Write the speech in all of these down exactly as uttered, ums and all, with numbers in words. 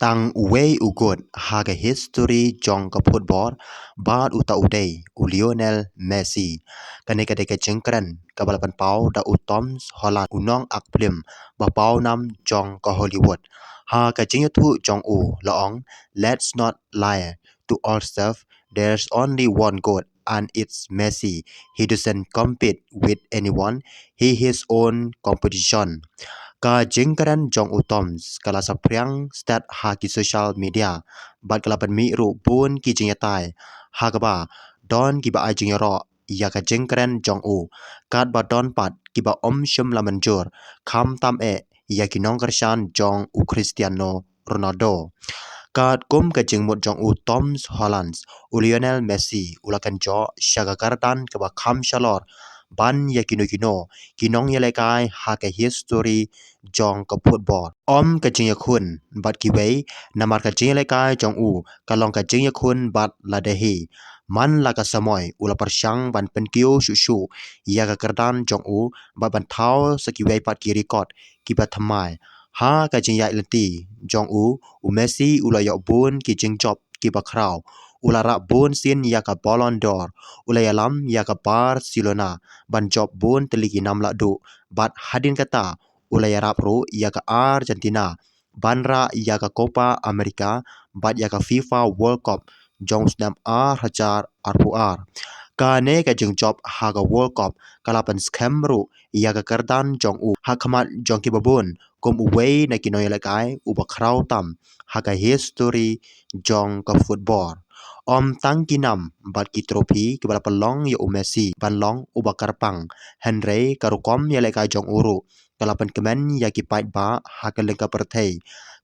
tang uwei u goat ha ka history jong ka football, bad uta u dei u Lionel Messi. Kane ka dei ka jingkren kaba la pynpaw da u Tom Holland, u nongak phlim ba pawnam jong ka Hollywood. Ha ka jingïathuh jong u la ong, "Let's not lie to ourselves, there's only one goat and it's Messi. He doesn't compete with anyone, he his own competition." Ka jingkren jong u Tom ka la saphriang stet ha ki social media, bad ka la pynmih ruh bun ki jingïatai ha kaba don kiba ai jingïaroh ïa ka jingkren jong u, katba don pat kiba ym shym la mynjur, khamtam eh ïa ki nongkyrshan jong u Cristiano Ronaldo. Katkum ka jingmut jong u Tom Holland, u Lionel Messi u la kynjoh sha ka kyrdan kaba kham shalor ban ïa kino kino ki nongïalehkai ha ka history jong ka football. Ym ka jingïakhun bad kiwei, namar ka jingïalehkai jong u ka long ka jingïakhun bad lade hi. Man la ka samoi u la pyrshang ban pynkiew shuh shuh ïa ka kyrdan jong u bad ban thaw sa kiwei pat ki record kiba thymmai. Ha ka jingïaid lynti jong u, u Messi u la ïoh bun ki jingjop kiba khraw. U la rah bun sien ïa ka Ballon d'Or, u la ïalam ïa ka Barcelona ban jop bun tylli ki nam lahduh, bad hadien kata u la ïarap ruh ïa ka Argentina ban rah ïa ka Copa America bad ïa ka FIFA World Cup jong u snem ar hajar arphew ar. Kane ka jingjop ha ka World Cup ka la pynskhem ruh ïa ka kyrdan jong u ha khmat jong kiba bun kum uwei na ki nongïalehkai uba khraw tam ha ka history jong ka football. Ym tang ki nam bad ki trophy kiba la pynlong ïa u Messi ban long uba kyrpang, hynrei ka rukom ïalehkai jong u ruh ka la pynkmen ïa ki paidbah ha ka lyngkha pyrthei.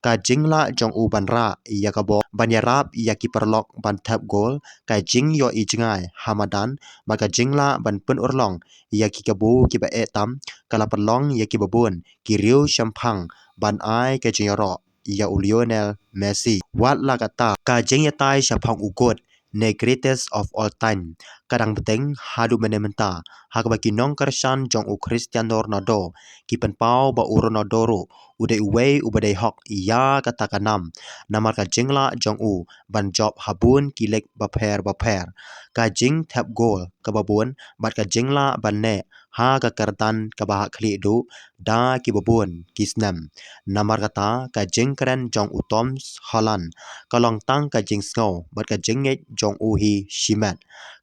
Ka jinglah jong u ban rah ïa ka bol, ban ïarap ïa ki paralok ban thep gol, ka jingïohi jngai ha madan, bad ka jinglah ban pynurlong ïa ki kabu kiba eh tam, ka la pynlong ïa kiba bun ki riew shemphang ban ai ka jingïaroh ïa u Lionel Messi. Wat la katta, ka jingïatai shaphang u goat ne greatest of all time ka dang bteng haduh mynne mynta, ha kaba ki nongkyrshan jong u Cristiano Ronaldo ki pynpaw ba u Ronaldo ruh u dei uwei uba dei hok ïa kata ka nam, namar ka jinglah jong u ban jop ha bun ki lek bapher bapher, ka jingthep gol kaba bun, bad ka jinglah ban neh ha ka kyrdan kaba hah khlieh duh da kiba bun ki snem. Namar kata, ka jingkren jong u Tom Holland ka long tang ka jingsngew bad ka jingngeit jong u hi shimet.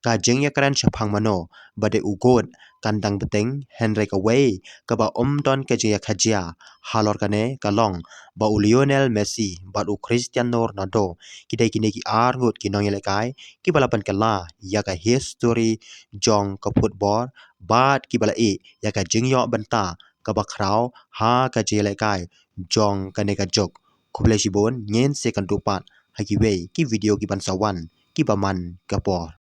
Ka jingïakren shaphang mano ba dei u goat kan dang bteng, hynrei kawei kaba ym don ka jingïakajia halor kane ka long ba u Lionel Messi bad u Cristiano Ronaldo ki dei kine ki arngut ki nongïalehkai kiba la pynkylla ïa ka history jong ka football, bad kiba la ïeh ïa ka jingïoh bynta kaba khraw ha ka jingïalehkai jong kane ka juk. Khublei shibun, ngin sa ïakynduh pat ha kiwei ki video kiban sa wan kiba man ka por.